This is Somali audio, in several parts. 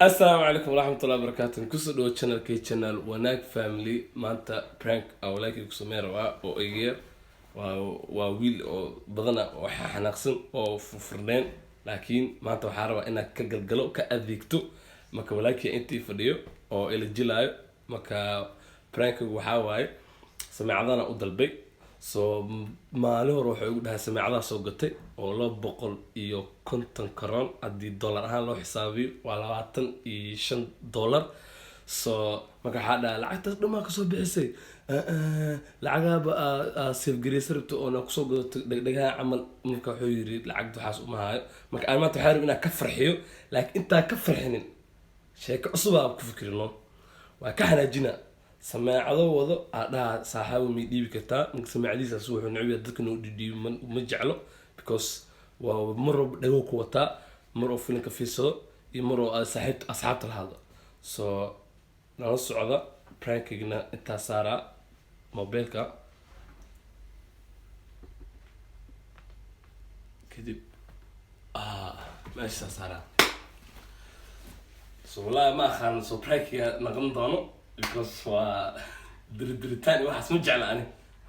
Asalaamu calaykum waraxmatullahi wabarakaatu. Kusoo dhawo channelkay, channel Wanaag Family. Maanta prank aa walaalkay ku sameyn rabaa oo egeer waa wiil oo badana oo xanaaqsan oo furfurneen, laakiin maanta waxaa rabaa inaad ka galgalo, ka adeegto. Marka walaalkay intii fadhiyo oo ila jilaayo. Marka prankigu waxaa waaye sameecadana u dalbay. So maalin hore waxay ugu dhahay sameecadaha soo gatay oo 250 karoon, haddii dollar ahaan loo xisaabiyo waa $25. So marka waxaa dhaha, lacagtaas dhamaa kasoo bixisay, lacagaaba safgareysa rabto oona kusoo gadato dhegdhegaha camal. Marka wuxuu yiri lacagta waxaas uma hayo. Marka aan maanta waxaa rab inaan ka farxiyo, laakiin intaa ka farxinin sheeko cusub aa ku fikirino, waa ka xanaajina. Sameecado wado aa dhaha, saaxaabo may dhiibi kartaa? Marka sameecadiisaas wuxuu neceb yahay dadka noo dhidhiibi, ma jeclo, because waa mar walba dhagow ku wataa, mar oo filimka fiirsado iyo mar oo aad saaxiibta asxaabta la hadlo. So nala socda prankigna intaa saaraa mobilka, kadib meeshaa saaraa. So wallahi ma aqaan, so prankiga noqon doono, because waa diridiritaan iyo waxaas ma jecla ani,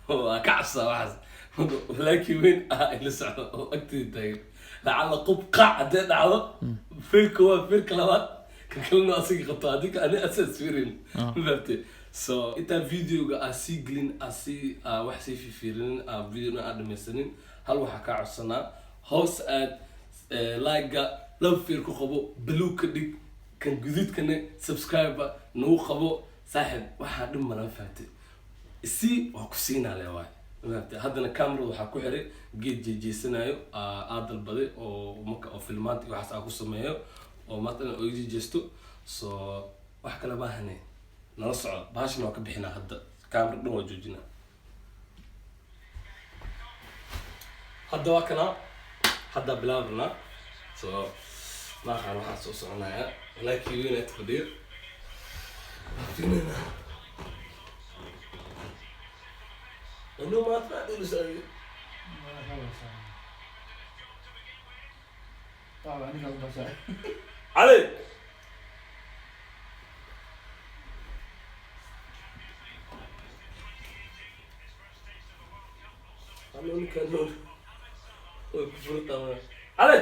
waa ka cabsadaa waxaas. Marka walaalkii weyn ah ila socdo oo agteeda taagan, lacala qub qaac haddee dhacdo, firka waa firka labaad, ka kalena asiga qabto, haddii ka ani asaas fiirin, ma fahamtay? So intaan videoga aa sii gelin, aa sii aa wax sii fiirinin, aa videona aa dhamaysanin, hal waxaa kaa codsanaa: hoos aad, like-ga laba fiir ku qabo, baluug ka dhig kan guduudkana, subscribe nagu qabo saaxib. Waxaa dhib malan, fahamtay? Isii waa ku siinaa le waay, ma fahamtay? Haddana camerada waxaa ku xiray geed jeejeesanayo aa dalbaday oo marka oo filmaanta iyo waxaas aa ku sameeyo oo maanta dhan oo jeejeesto. So wax kale maahane, nala socdo. Bahashana waa ka bixinaa hadda, camera dhan waa joojinaa hadda, waa kana hadda bilaabnaa. So maaqaan waxaa soo soconaya walaalkii weyn aad fadhiyo. Fiirina anu maanta dhulisa. Cali anu ninkaan nool way ku furtaa. Cali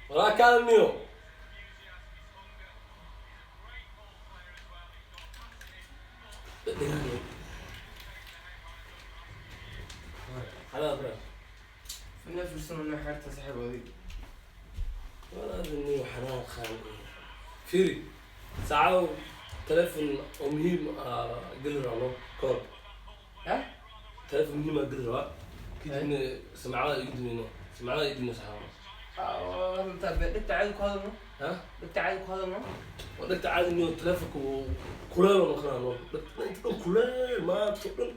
walaa kaalmiyo. Cali bro. Walaal xanaan qaan fiiri saacado telefon oo muhiim ah geli rabno koor, telefon muhiim ah geli rabaa, kadibna samacada igu dumayno, samacada igu dumayno saxaabo. Ha, waa dhegta caadi niyo, telefonka wuu kuleel oo noqonaa no, dhegta inta dhan kuleel maanta oo dhan.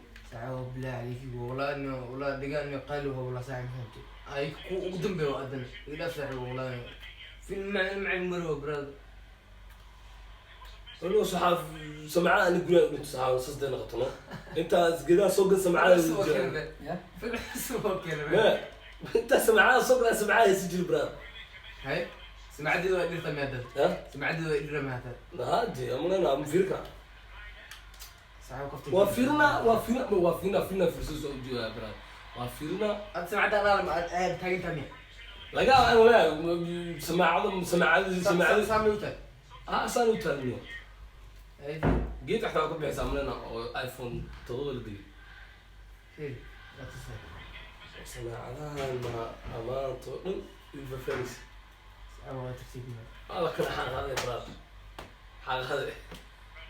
Waliba saxaab samacada ani guriga dhinto saxaabo, saas day noqoto no, intaas geedaha soo gal samacada igu jira. Ma intaa samacada soo galaa, samacada haysi jiri brother. Ha, hadi amulena ma fiiri karaa? Waa fiirina, waa fiirina, waa fiirina, fiirina, fiirso soo ujeedaa brother, waa fiirina. Laga wala samaacado, samaacado, samaacado ah saan u taagniyo geed xataa ku bixisa amulena oo iPhone 7 la geliyay samaacadahan ma amaanto dhan ilfa faris ala kana xaqaade brother, xaqaade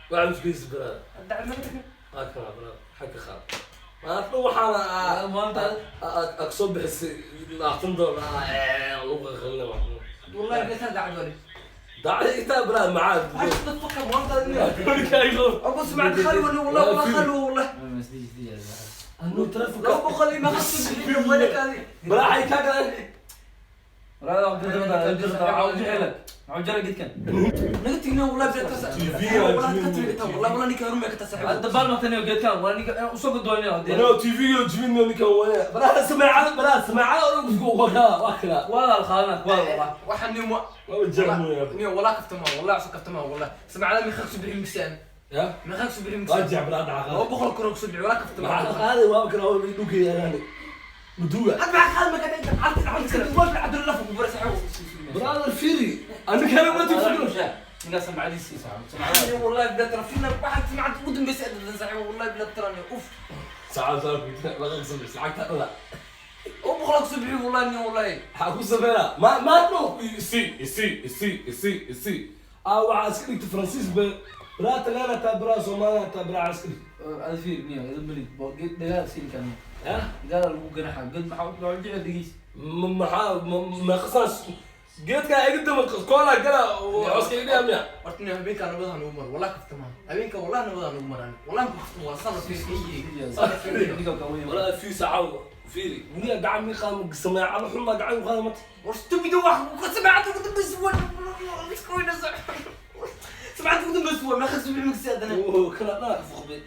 waxaan isku haysi brother, waa kana brother, xagga qaad maanta waxaana aa soo bixisay $20 lagu qalina. داعي انت برا معاد. ابو سمعت خلوه والله والله خلوه والله. انه تلفك. لو بخلي ما خص ولا كذا. برا حي كاكا. Maxuu jaray geedkan? Naga tigna والله بلا تسع. TV والله ka والله والله ninka horumar ka tasaxib. Hadda baal maqtanayo geedkan waa ninka inaan usoo godooninayo dee. Anaa TV-ga jibinno ninkan waya. Baraha samaacada, baraha samaacada oo isku wakaa, waa kala. Waa la qaadanaa, waa la. Waxaan nin Waa jecmoya. nin والله kaftama والله cusub kaftama والله samacada mi khaqsu bixin miksaan Ya? mi khaqsu bixin Waa miksaan jecbraa dhaca. laba boqol kun oo kusoo bixi walaa kaftama. Maxaa qaaday waa kala oo dhulka yaalaan. Maduga. Hadda maxaa qaad markaa inta carti carti waa cabdul laf ku bara saxib. Brother Firi, ana kana ma tifkiro. Ninkaas samacadiisa saaxiib. Samacada. والله بلا ترى فينا واحد سمعت ugu dambeysay adan saxib والله بلا ترى uf. Saacad saacad laga qasab lacagta dhala. Oo boqol kusoo bixi والله nin والله. Waxaa ku sameynaa ma ma no isi isi isi isi isi. Ah, waxaa iska dhigtay Faransiis be. Braa Talyaana taa braa Soomaaliya taa braa iska dhigtay. Ada fiir niyo, idin bali. Geed dagaal siin kan. Ya? Dagaal lagu ganaxa. Geed maxaa u jecel dhigiis. Maxaa ma qasaas geedka iga dama koola gala codka iga dhigaa miya? Horta nin habeenka nabadaan ugu mar والله kaftama habeenka والله nabadaan ugu maraan والله ku kaftama waa sanad fiir. Ninka ka weyn. Walaa fi saacaw fiiri weligaa gacan mi qaama samaacado xun baa gacan u qaada mata. War stupid wax ku samacad ugu dambeysay waa iska weyna samacad ugu dambeysay waa ma khasbi bixin miksaan. Oo kala dhaa ka fuqbay.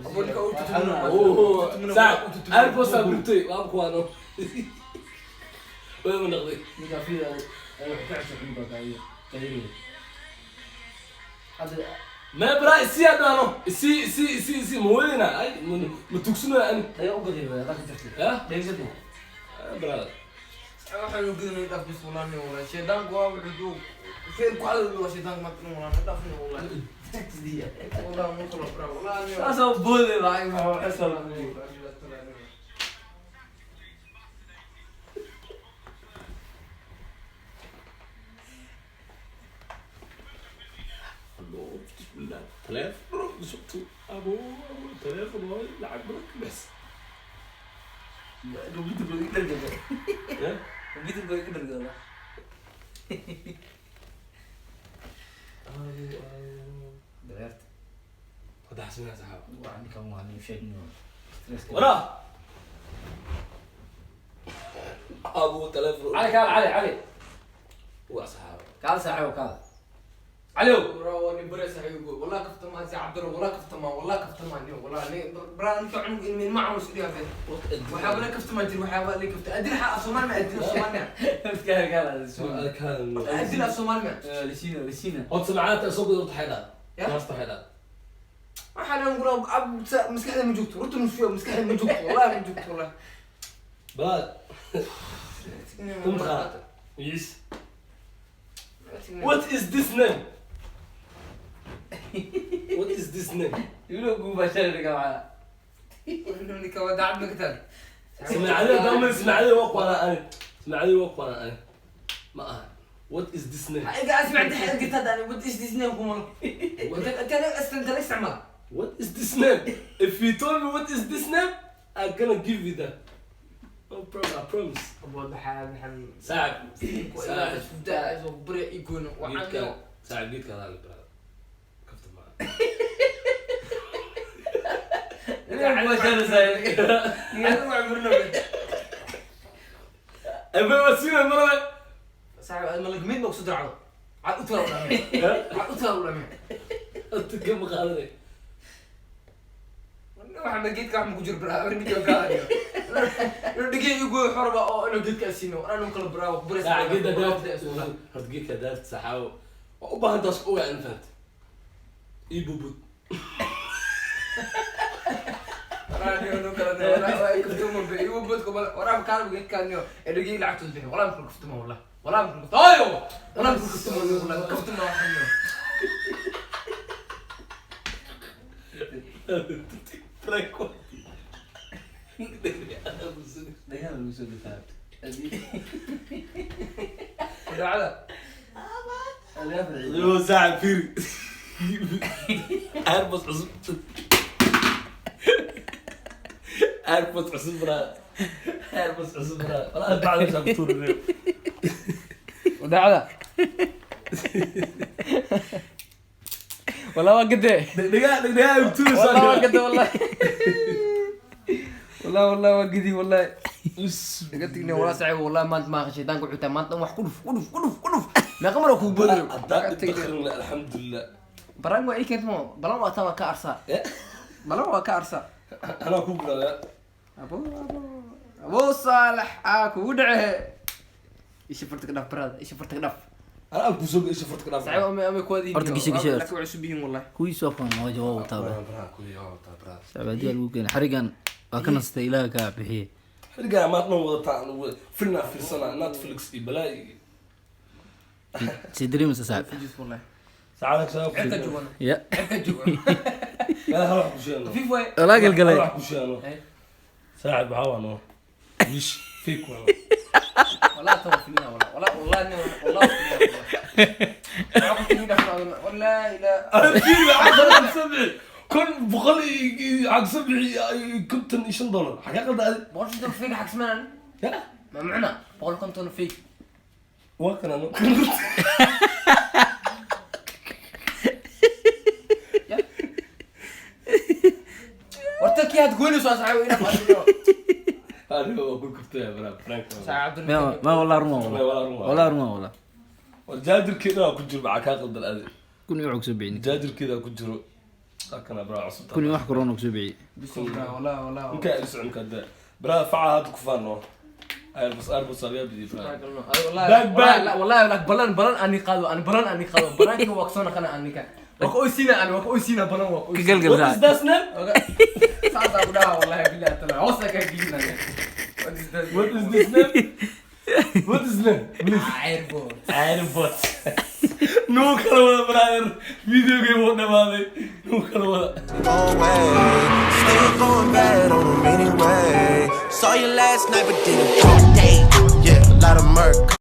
Abu ninka u tutumina. Oo saac airpost aa gurtay waa kuwaano way ma noqday. Ninka fiir ay wax ka cesho cunba kaayo. Kayri. Hadda Ma braa isi adhaano isi isi isi isi ma weynaa ay ma tugsuna ani. Tayo u gadiyo waa ka jirtay. Ya? Dheegadi. Braa Waxaan u gudunay dhaf bis والله nin والله shaydaanku waa wuxuu feer ku hadal waa shaydaanku ma nin والله dhaf nin والله والله ma kala braa والله nin. Taasoo boode lacag maxaa xisal. Bismillah taleefon sugtu abo abo taleefon waay lacag badan ka bixis. Computer baa iga dhargada. Ya? Computer baa iga dhargada. Abo abo Dareerta. Hadda xasinaa saxaab. Waa ninkan waa nin sheegno. Stress. Waraa abo taleefon. Cali kaal Cali Cali. Waa saxaab. Kaal saaxiib kaal. Cali. Bro nin bare saxiib والله kaftama si cabdul والله kaftama والله kaftama nin والله nin braa ninka cunug ilmi ma cunus dhigaa been waxaa la kaftama jir waxaa la kafta adil xa Soomaali ma adil Soomaali ma Iska kaal. Kaal. Adil Soomaali ma. Lishina lishina. Hod samacada soo gudo taxayda. Ya? Taas taxayda. Waxaa la ngura ab maskaxda ma joogto horta nusfiyo maskaxda ma joogto والله ma joogto والله. Baa Kum taqaana? Yes. What is this name? What is this name? Yuu guuba sharciga waa. Ninka waa dacad magtaada. Samacada dama samacada waa qwana ani. Samacada waa qwana ani. Ma aha. What is this name? إذا أسمع قلت هذا أنا what is this name كمان أنت أنت ليش استعمال. What is this name? If you told me what is this name, I'm gonna give you that. No problem, I promise. أبو الحال نحن ساعد ساعد ساعد بري يكون geedka saaxib geedka adaa le brother. Kafta maaha. Ninka sharciga. أنا ما عمرنا Ebe wasiina marale. صاحب ملك مين مقصود عرض عاد أترى ولا مين عاد أترى ولا مين. Inta kama qaadanay. Waxaan geedka wax ma ku jiro braa ninka gaariyo inuu dhigay igu xorba oo inuu geedka siino anuu kala braa wax buris. Saaxib geedka daad horta geedka daad saxaawo waa u baahan taas ogaa in fahant ii bubud. Waraab kaan geedka niyo dhigay lacagtu bixi walaa ma kaftuma wallah walaa ma kaftuma ayo walaa ma kaftuma wallah kaftuma waxaan Prank. Dagaal lagu soo difaaco. daacada. Yo saaxib fiiri AirPods cusub AirPods cusub braa AirPods cusub braa walaa bacda saan ku tuurinay. Daacada والله ما قد Dhagaa dhagaa ku tuuraysaa. والله ما قد والله والله والله ما قدي والله. Iga tigni walaa saaxiib, wallahi maanta ma shaydaanka wuxuu tahay maanta wax ku dhuf, ku dhuf, ku dhuf, ku dhuf. Meeqa mar oo kugu boodaya? Haddaa dhibdakrin, alxamdulilah. Baran waa ii keentmo, balan waa taa, waa ka arsaa. Balan waa ka arsaa. Anaa ku gulaada. Abo, abo, abo Saalax aa kugu dhace. Isha farta ka dhaf, brother, isha farta ka dhaf. Anaa kusoo isha farta ka dhaaf. Saaxiib, ama kuwaadii. Horta gisho, gisho. Laakiin waa cusub yihiin wallahi. Kuwiisu afkan waa jawaab wataa ba. Saaxiib, lagu keenay xarigan waa ka nastay, Ilaaha kaa bixiyey. Xiligaa maad dhan wadataa, anugu filnaa fiirsana, Netflix iyo balaa iyo Si dareemaysa, saaxiib? Fujis wallahi. Saacada. Cirka joogan. Ya. Cirka joogan. Meel hal wax ku sheegno. Khafiif waay. Walaa galgalay. Hal wax ku sheegno. Saaxib, waxaa waa no wish fake waa. والله توفينا والله والله والله والله والله والله لا. Fiiri, lacag sabci 1100 lacag 57 dolar xagee qalda adi? 150 fake حق سمان. Ya. ما معنا 150 fake. Waa kan ano. Horta kii had goynayso asxaabi ina Adiga waa ku kaftaya bro, prank. Saacad. Ma ma wallah run waa. Wallah run waa. Wallah run waa wallah. War jaajarkeeda ku jiro, maxaa kaa qaldan adi? 1000 iyo wax kusoo bixin. Jaajarkeeda ku jiro, kana bro cusub. 1000 iyo wax korona kusoo bixiyey. Bismillah, wallah wallah. Ninkaa ila socon kada bro, faca hadda ku faano Airbus, Airbus ayaa bidii bro. والله. Bang, bang. والله لك بلان بلان اني قادو، انا بلان اني قادو، بلان كي وقصونا قنا اني كان وقوسينا، انا وقوسينا بلان Ka وقوسينا. galgal. What is Saaxiib. that name? ساعة أقولها والله بالله طلع عوصك كبيرنا. What is that? What is this name? What is name, please? عارفه. Airbus nuu kala wada, brother. Videogay wuu dhamaaday, nuu kala wada. Away. Still going bad on them anyway. Saw you last night, but didn't talk. Yeah, a lot of murk.